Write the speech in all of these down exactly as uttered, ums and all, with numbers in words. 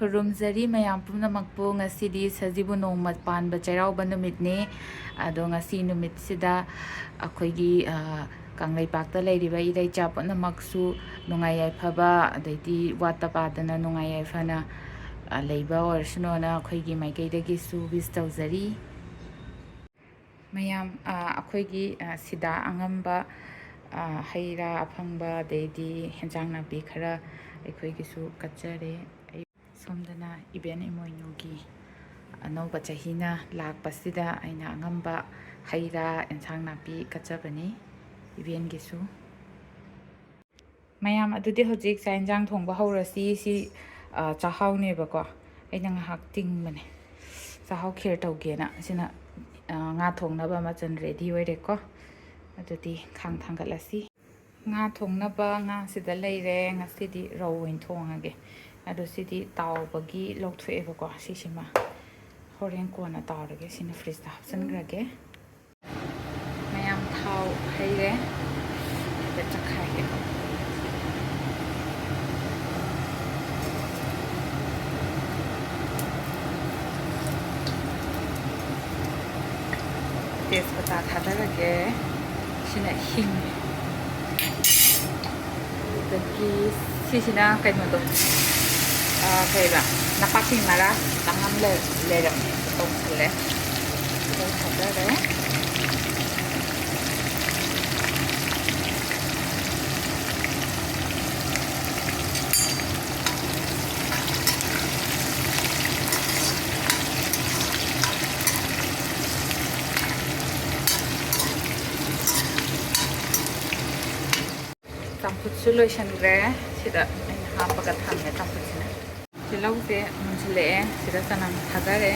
ꯈꯨꯔꯨꯝꯖꯔꯤ ꯃꯌꯥꯝ ꯄꯨꯝꯅꯃꯛꯄꯨ꯫ ꯉꯁꯤꯗꯤ ꯁꯖꯤꯕꯨ ꯅꯣꯡꯃ ꯄꯥꯟꯕ ꯆꯩꯔꯥꯎꯕ ꯅꯨꯃꯤꯠꯅꯤ꯫ ꯑꯗꯣ ꯉꯁꯤ ꯅꯨꯃꯤꯠꯁꯤꯗ ꯑꯩꯈꯣꯏꯒꯤ, ꯑ, ꯀꯪꯂꯩꯄꯥꯛꯇ ꯂꯩꯔꯤꯕ ꯏꯔꯩꯆꯥ ꯄꯨꯝꯅꯃꯛꯁꯨ ꯅꯨꯡꯉꯥꯏ ꯌꯥꯏꯐꯕ, ꯑꯗꯩꯗꯤ ꯋꯥꯠꯇ ꯄꯥꯗꯅ ꯅꯨꯡꯉꯥꯏ ꯌꯥꯏꯐꯅ, ꯑ, ꯂꯩꯕ ꯑꯣꯏꯔꯁꯅꯨꯅ ꯑꯩꯈꯣꯏꯒꯤ ꯃꯥꯏꯀꯩꯗꯒꯤꯁꯨ wish ꯇꯧꯖꯔꯤ꯫ ꯃꯌꯥꯝ, ꯑ, ꯑꯩꯈꯣꯏꯒꯤ, ꯑ, ꯁꯤꯗ ꯑꯉꯝꯕ, ꯑ, ꯍꯩ ꯔꯥ ꯑꯐꯪꯕ, ꯑꯗꯩꯗꯤ ꯍꯦꯟꯖꯥꯡ ꯅꯥꯄꯤ ꯈꯔ ꯑꯩꯈꯣꯏꯒꯤꯁꯨ ꯀꯠꯆꯔꯦ꯫ ꯑꯩ ꯁꯣꯝꯗꯅ ꯏꯕꯦꯟ ꯏꯃꯣꯏꯅꯨꯒꯤ ꯑꯅꯧꯕ ꯆꯍꯤꯅ ꯂꯥꯛꯄꯁꯤꯗ ꯑꯩꯅ ꯑꯉꯝꯕ ꯍꯩ ꯔꯥ, ꯑꯦꯟꯁꯥꯡ ꯅꯥꯄꯤ ꯀꯠꯆꯕꯅꯤ ꯏꯕꯦꯟꯒꯤꯁꯨ꯫ ꯃꯌꯥꯝ, ꯑꯗꯨꯗꯤ ꯍꯧꯖꯤꯛ ꯆꯥꯛ ꯌꯦꯟꯁꯥꯡ ꯊꯣꯡꯕ ꯍꯧꯔꯁꯤ꯫ ꯁꯤ, ꯑ, ꯆꯥꯛꯍꯥꯎꯅꯦꯕꯀꯣ꯫ ꯑꯩꯅ ꯉꯥꯏꯍꯥꯛ ꯇꯤꯡꯕꯅꯦ꯫ ꯆꯥꯛꯍꯥꯎ ꯈꯦꯔ ꯇꯧꯒꯦꯅ꯫ ꯁꯤꯅ, ꯑ, ꯉꯥ ꯊꯣꯡꯅꯕ ꯃꯆꯜ ready ꯑꯣꯏꯔꯦꯀꯣ꯫ ꯑꯗꯨꯗꯤ ꯈꯥꯡ ꯊꯥꯡꯒꯠꯂꯁꯤ꯫ ꯉꯥ ꯊꯣꯡꯅꯕ ꯉꯥꯁꯤꯗ ꯂꯩꯔꯦ꯫ ꯉꯁꯤꯗꯤ ꯔꯧ ꯑꯣꯏꯅ ꯊꯣꯡꯉꯒꯦ꯫ ꯑꯗꯣ ꯁꯤꯗꯤ ꯇꯥꯎꯕꯒꯤ ꯂꯧꯊꯣꯛꯑꯦꯕꯀꯣ꯫ ꯁꯤꯁꯤꯃ ꯍꯣꯔꯦꯟ ꯀꯣꯟꯅ ꯇꯥꯎꯔꯒꯦ꯫ ꯁꯤꯅ fridgeꯇ ꯍꯥꯞꯆꯤꯟꯈ꯭ꯔꯒꯦ꯫ ꯃꯌꯥꯝ ꯊꯥꯎ ꯍꯩꯔꯦ꯫ ꯑꯗ ꯆꯥꯛꯈꯥꯏꯒꯦ꯫ ꯇꯦꯖꯄꯇꯥ ꯊꯥꯗꯔꯒꯦ꯫ ꯁꯤꯅ ꯍꯤꯡ꯫ ꯑꯗꯒꯤ ꯁꯤꯁꯤꯅ ꯀꯩꯅꯣꯗꯣ, ꯑ, ꯀꯩꯕ, ꯅꯄꯥꯛꯄꯤ ꯃꯔꯥ ꯈꯤꯇꯪ ꯑꯃ ꯂꯩ-, ꯂꯩꯔꯝꯃꯦ꯫ ꯑꯗꯨ ꯇꯧꯁꯜꯂꯦ꯫ ꯇꯤꯜꯍꯧ ꯊꯥꯗꯔꯦ꯫ ꯆꯝꯐꯨꯠꯁꯨ ꯂꯣꯏꯁꯤꯟꯈ꯭ꯔꯦ꯫ ꯁꯤꯗ ꯑꯩꯅ ꯍꯥꯞꯄꯒ ꯊꯝꯃꯦ ꯆꯝꯐꯨꯠꯁꯤꯅ꯫ ꯇꯤꯜꯍꯧꯁꯦ ꯃꯨꯟꯁꯤꯜꯂꯛꯑꯦ꯫ ꯁꯤꯗ ꯆꯅꯝ ꯊꯥꯗꯔꯦ꯫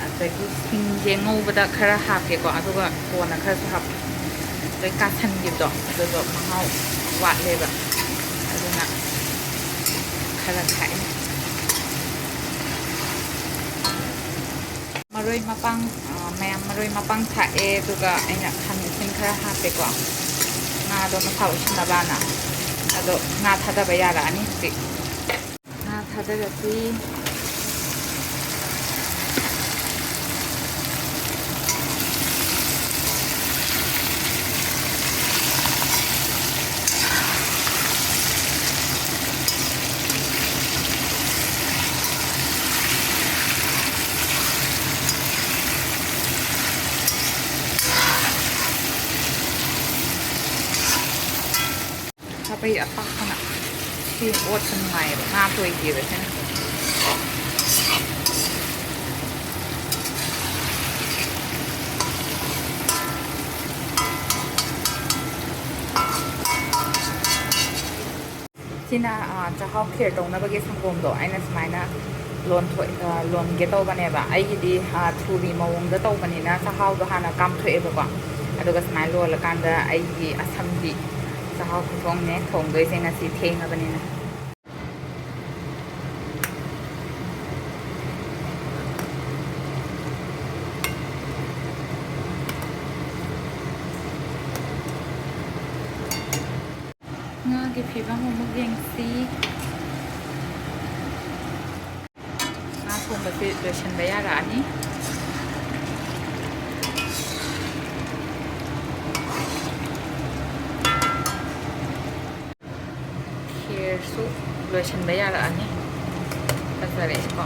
ꯑꯗꯒꯤ ꯁꯤꯡꯁꯦ ꯉꯧꯕꯗ ꯈꯔ ꯍꯥꯞꯀꯦꯀꯣ, ꯑꯗꯨꯒ ꯀꯣꯟꯅ ꯈꯔꯁꯨ ꯍꯥꯞꯀꯦ꯫ ꯂꯣꯏ ꯀꯥꯁꯟꯈꯤꯕꯗꯣ ꯑꯗꯨꯗꯣ ꯃꯍꯥꯎ ꯋꯥꯠꯂꯦꯕ, ꯑꯗꯨꯅ ꯈꯔ ꯊꯥꯛꯑꯦ꯫ ꯃꯔꯣꯏ ꯃꯄꯥꯡ, ꯑ, ꯃꯌꯥꯝ ꯃꯔꯣꯏ ꯃꯄꯥꯡ ꯊꯥꯛꯑꯦ, ꯑꯗꯨꯒ ꯑꯩꯅ ꯈꯥꯃꯦꯟ ꯑꯁꯤꯟ ꯈꯔ ꯍꯥꯞꯄꯦꯀꯣ, ꯉꯥꯗꯣ ꯃꯁꯥ ꯑꯣꯏꯁꯤꯟꯅꯕꯅ꯫ ꯑꯗꯣ ꯉꯥ ꯊꯥꯗꯕ ꯌꯥꯔꯛꯑꯅꯤ ꯍꯧꯖꯤꯛ꯫ ꯉꯥ ꯊꯥꯗꯔꯁꯤ꯫ ꯈꯥꯕꯩ ꯑꯄꯥꯛꯄꯅ ꯁꯤ ꯑꯣꯠꯄ ꯅꯨꯡꯉꯥꯏꯌꯦꯕ, ꯉꯥ ꯇꯣꯏꯗꯦꯕ ꯁꯤꯅ꯫ ꯁꯤꯅ, ꯑ, ꯆꯥꯛꯍꯥꯎ ꯈꯦꯔ ꯇꯧꯅꯕꯒꯤ ꯁꯪꯒꯣꯝꯗꯣ ꯑꯩꯅ ꯁꯨꯃꯥꯏꯅ ꯂꯣꯟꯊꯣꯛ-, ꯑ, ꯂꯣꯟꯒꯦ ꯇꯧꯕꯅꯦꯕ꯫ ꯑꯩꯒꯤꯗꯤ, ꯑ, ꯊꯨꯕꯤ ꯃꯑꯣꯡꯗ ꯇꯧꯕꯅꯤꯅ ꯆꯥꯛꯍꯥꯎꯗꯣ ꯍꯥꯟꯅ ꯀꯥꯝꯊꯣꯛꯑꯦꯕꯀꯣ꯫ ꯑꯗꯨꯒ ꯁꯨꯃꯥꯏꯅ ꯂꯣꯜꯂꯀꯥꯟꯗ ꯑꯩꯒꯤ ꯑꯁꯝꯕꯤ ꯆꯥꯛꯍꯥꯎ ꯈꯨꯊꯣꯡꯅꯦ ꯊꯣꯡꯗꯣꯏꯁꯦ ꯉꯁꯤ ꯊꯦꯡꯉꯕꯅꯤꯅ꯫ ꯉꯥꯒꯤ ꯐꯤꯕꯝ ꯑꯃꯨꯛ ꯌꯦꯡꯁꯤ꯫ ꯉꯥ ꯊꯣꯡꯕꯁꯦ ꯂꯣꯏꯁꯤꯟꯕ ꯌꯥꯔꯛꯑꯅꯤ꯫ ꯈꯦꯔꯁꯨ ꯂꯣꯏꯁꯤꯟꯕ ꯌꯥꯔꯛꯑꯅꯤ꯫ ꯐꯖꯔꯦꯀꯣ꯫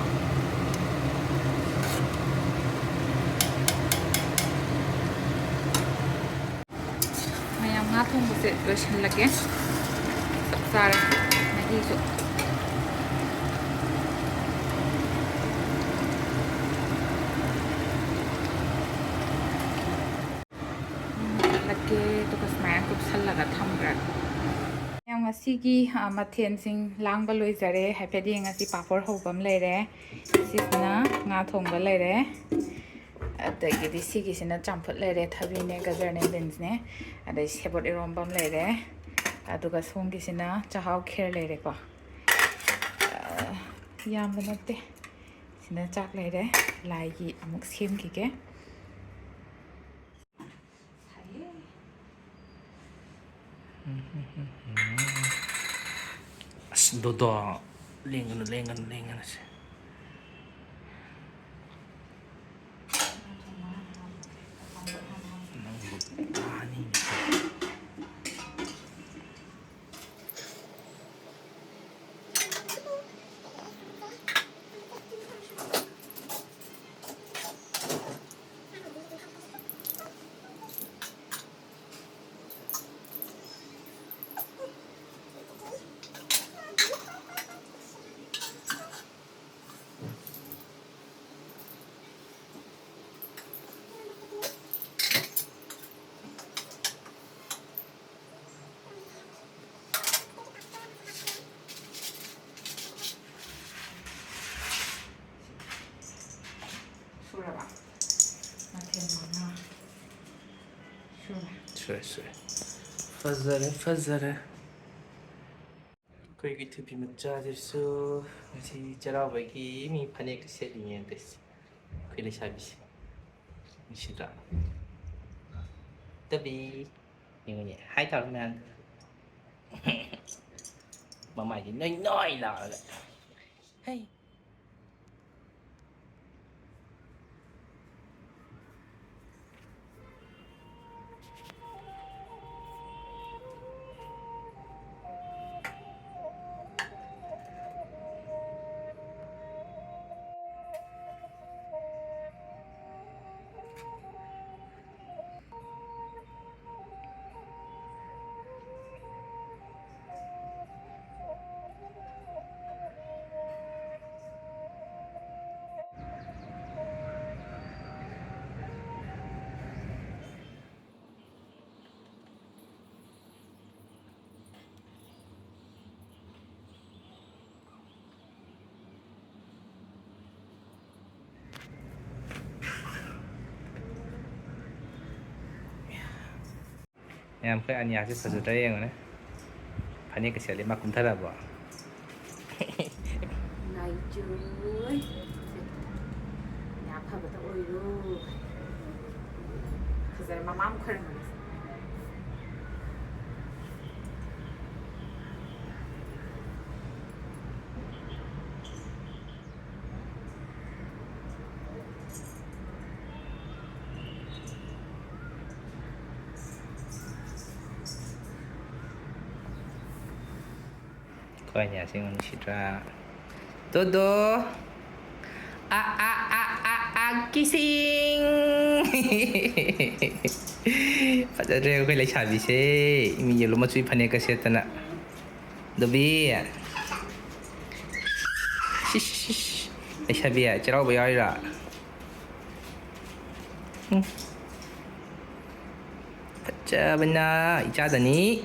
ꯃꯌꯥꯝ, ꯉꯥ ꯊꯣꯡꯕꯁꯦ ꯂꯣꯏꯁꯤꯜꯂꯒꯦ꯫ ꯆꯞ ꯆꯥꯔꯦ ꯃꯍꯤꯁꯨ꯫ ꯎꯝ, ꯍꯜꯂꯛꯀꯦ, ꯑꯗꯨꯒ ꯁꯨꯃꯥꯏꯅ ꯀꯨꯞꯁꯜꯂꯒ ꯊꯝꯈ꯭ꯔꯒꯦ꯫ ꯃꯌꯥꯝ, ꯉꯁꯤꯒꯤ, ꯑ, ꯃꯊꯦꯜꯁꯤꯡ ꯂꯥꯡꯕ ꯂꯣꯏꯖꯔꯦ꯫ ꯍꯥꯏꯐꯦꯠ ꯌꯦꯡꯉꯁꯤ꯫ ꯄꯥꯐꯣꯔ ꯍꯧꯕ ꯑꯃ ꯂꯩꯔꯦ, ꯁꯤꯁꯤꯅ ꯉꯥ ꯊꯣꯡꯕ ꯂꯩꯔꯦ, ꯑꯗꯒꯤꯗꯤ ꯁꯤꯒꯤꯁꯤꯅ ꯆꯝꯐꯨꯠ ꯂꯩꯔꯦ, ꯊꯕꯤꯅꯦ, ꯒꯖꯔꯅꯦ, ꯕꯤꯟꯁꯅꯦ, ꯑꯗꯩ ꯁꯦꯕꯣꯠ ꯏꯔꯣꯝꯕ ꯑꯃ ꯂꯩꯔꯦ, ꯑꯗꯨꯒ ꯁꯣꯝꯒꯤꯁꯤꯅ ꯆꯥꯛꯍꯥꯎ ꯈꯦꯔ ꯂꯩꯔꯦꯀꯣ꯫ ꯑ, ꯌꯥꯝꯕ ꯅꯠꯇꯦ꯫ ꯁꯤꯅ ꯆꯥꯛ ꯂꯩꯔꯦ꯫ ꯂꯥꯏꯒꯤ ꯑꯃꯨꯛ ꯁꯦꯝꯈꯤꯒꯦ꯫ ꯑꯁ, ꯗꯣꯗꯣ, ꯂꯦꯡꯒꯅꯨ, ꯂꯦꯡꯒꯅꯨ, ꯂꯦꯡꯒꯅꯨ ꯁꯦ꯫ ꯅꯪꯕꯨ ꯇꯥꯅꯤ꯫ ꯁꯨꯔꯕ? ꯃꯊꯦꯜ ꯃꯉꯥ ꯁꯨꯔꯦ꯫ ꯁꯨꯔꯦ, ꯁꯨꯔꯦ꯫ ꯐꯖꯔꯦ, ꯐꯖꯔꯦ꯫ ꯑꯩꯈꯣꯏꯒꯤ ꯊꯣꯏꯕꯤ ꯃꯆꯥꯁꯤꯁꯨ ꯉꯁꯤ ꯆꯩꯔꯥꯎꯕꯒꯤ ꯃꯤ ꯐꯅꯦꯛꯀ ꯁꯦꯠꯂꯤꯅꯦ ꯇꯧꯏꯁꯦ꯫ ꯑꯩꯈꯣꯏ ꯂꯩꯁꯥꯕꯤꯁꯦ꯫ ꯅꯨꯡꯁꯤꯗ꯭ꯔꯥ? ꯊꯣꯏꯕꯤ꯫ ꯌꯦꯡꯉꯨꯅꯦ꯫ ꯍꯥꯏ ꯇꯧꯔꯣ ꯃꯌꯥꯝꯗ꯫ ꯃꯃꯥꯏꯗꯤ ꯅꯣꯏ ꯅꯣꯏ ꯂꯥꯎꯔꯒ꯫ ꯍꯩ꯫ ꯃꯌꯥꯝ, ꯑꯩꯈꯣꯏ ꯑꯅꯤꯌꯥꯁꯦ ꯐꯖꯗ꯭ꯔꯥ ꯌꯦꯡꯉꯨꯅꯦ꯫ ꯐꯅꯦꯛꯀ ꯁꯦꯠꯂꯤ, ꯃꯥ ꯀꯨꯝꯊꯔꯛꯑꯕꯣ? ꯅꯥꯏꯆꯨꯔꯣꯏ꯫ ꯌꯥꯝ ꯐꯕꯇ ꯑꯣꯏꯔꯣ꯫ ꯐꯖꯔꯦ, ꯃꯃꯥ ꯑꯃꯨꯛ ꯈꯣꯏꯔꯝꯃꯒꯦ꯫ ꯍꯣꯏꯅꯦ, ꯑꯁꯦꯡꯕ ꯅꯨꯡꯁꯤꯗ꯭ꯔꯥ? ꯗꯣꯗꯣ꯫ ꯑ, ꯑ, ꯑ, ꯑ, ꯑ, kissing꯫ ꯐꯖꯗ꯭ꯔꯦ ꯑꯩꯈꯣꯏ ꯂꯩꯁꯥꯕꯤꯁꯦ꯫ ꯃꯤ yellow ꯃꯆꯨꯒꯤ ꯐꯅꯦꯛꯀ ꯁꯦꯠꯇꯅ꯫ ꯗꯣꯕꯤ꯫ ꯁꯤꯁ, ꯁꯤꯁ, ꯁꯤꯁ꯫ ꯂꯩꯁꯥꯕꯤ, ꯆꯩꯔꯥꯎꯕ ꯌꯥꯎꯔꯤꯔꯥ? ꯎꯝ꯫ ꯐꯖꯕꯅ ꯏꯆꯥꯗꯅꯤ꯫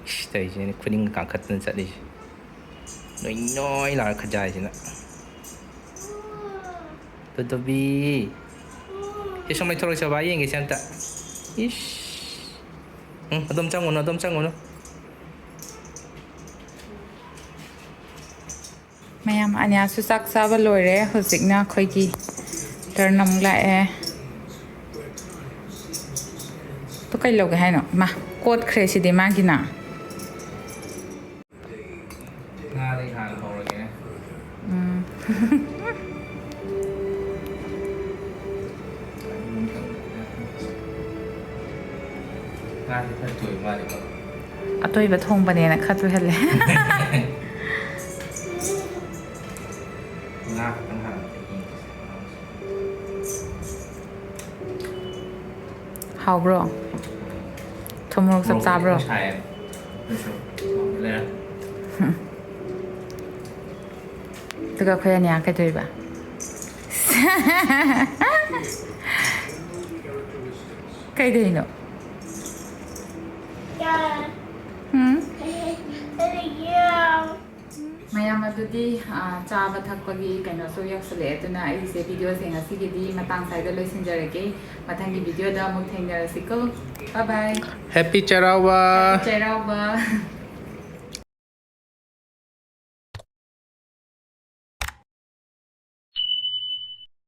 ꯏꯁ, ꯇꯧꯔꯤꯁꯤꯅꯦ, ꯈꯨꯅꯤꯡꯒ ꯀꯥꯡꯈꯠꯇꯅ ꯆꯠꯂꯤꯁꯦ꯫ ꯅꯣꯏ ꯅꯣꯏ ꯂꯥꯎꯔ ꯈꯖꯥꯏꯁꯤꯅ꯫ ꯇꯣꯇꯣꯕꯤ꯫ ꯁꯤ ꯁꯨꯝ ꯂꯩꯊꯣꯔꯛꯁꯦ ꯕꯕꯥ, ꯌꯦꯡꯒꯦꯁꯦ ꯑꯝꯇ꯫ ꯏꯁ꯫ ꯎꯝ, ꯑꯗꯨꯝ ꯆꯪꯉꯨꯅꯨ, ꯑꯗꯨꯝ ꯆꯪꯉꯨꯅꯨ꯫ ꯃꯌꯥꯝ, ꯑꯅ꯭ꯌꯥꯁꯨ ꯆꯥꯛ ꯆꯥꯕ ꯂꯣꯏꯔꯦ꯫ ꯍꯧꯖꯤꯛꯅ ꯑꯩꯈꯣꯏꯒꯤ turn ꯑꯃꯨꯛ ꯂꯥꯛꯑꯦ꯫ ꯇꯨ ꯀꯩ ꯂꯧꯒꯦ ꯍꯥꯏꯅꯣ? ꯃꯥ, ꯀꯣꯠꯈ꯭ꯔꯦ ꯁꯤꯗꯤ ꯃꯥꯒꯤꯅ꯫ ꯉꯥꯗꯩ ꯍꯥꯟꯅ ꯍꯧꯔꯒꯦ꯫ ꯎꯝ꯫ ꯉꯥꯁꯦ ꯈꯔ ꯇꯣꯏꯕ ꯃꯥꯜꯂꯦꯀꯣ꯫ ꯑꯇꯣꯏꯕ ꯊꯣꯡꯕꯅꯦꯅ ꯈꯔ ꯇꯣꯏꯍꯜꯂꯦ꯫ ꯉꯥ ꯈꯛꯇꯪ ꯍꯥꯟꯅ ꯌꯦꯡꯒꯦ꯫ ꯍꯥꯎꯕ꯭ꯔꯣ? ꯊꯨꯝ ꯃꯣꯔꯣꯛ ꯆꯞ ꯃꯣꯔꯣꯛꯇꯤ ꯆꯥꯕ꯭ꯔꯣ? ꯈꯤꯇꯪ ꯁꯥꯏꯌꯦ꯫ ꯑꯗꯨꯁꯨ ꯂꯩꯔꯦ꯫ ꯑꯗꯨꯒ ꯑꯩꯈꯣꯏ ꯑꯅꯤꯌꯥ ꯀꯩꯗꯧꯔꯤꯕ? ꯀꯩꯗꯧꯔꯤꯅꯣ? ꯎꯝ? ꯃꯌꯥꯝ ꯑꯗꯨꯗꯤ, ꯑ, ꯆꯥꯕ ꯊꯛꯄꯒꯤ ꯀꯩꯅꯣꯁꯨ ꯌꯧꯁꯜꯂꯛꯑꯦ, ꯑꯗꯨꯅ ꯑꯩꯁꯦ videoꯁꯦ ꯉꯁꯤꯒꯤꯗꯤ ꯃꯇꯥꯡ ꯁ꯭ꯋꯥꯏꯗ ꯂꯣꯏꯁꯤꯟꯖꯔꯒꯦ꯫ ꯃꯊꯪꯒꯤ videoꯗ ꯑꯃꯨꯛ ꯊꯦꯡꯅꯔꯁꯤꯀꯣ꯫ Bye bye. Happy ꯆꯩꯔꯥꯎꯕ! Happy ꯆꯩꯔꯥꯎꯕ!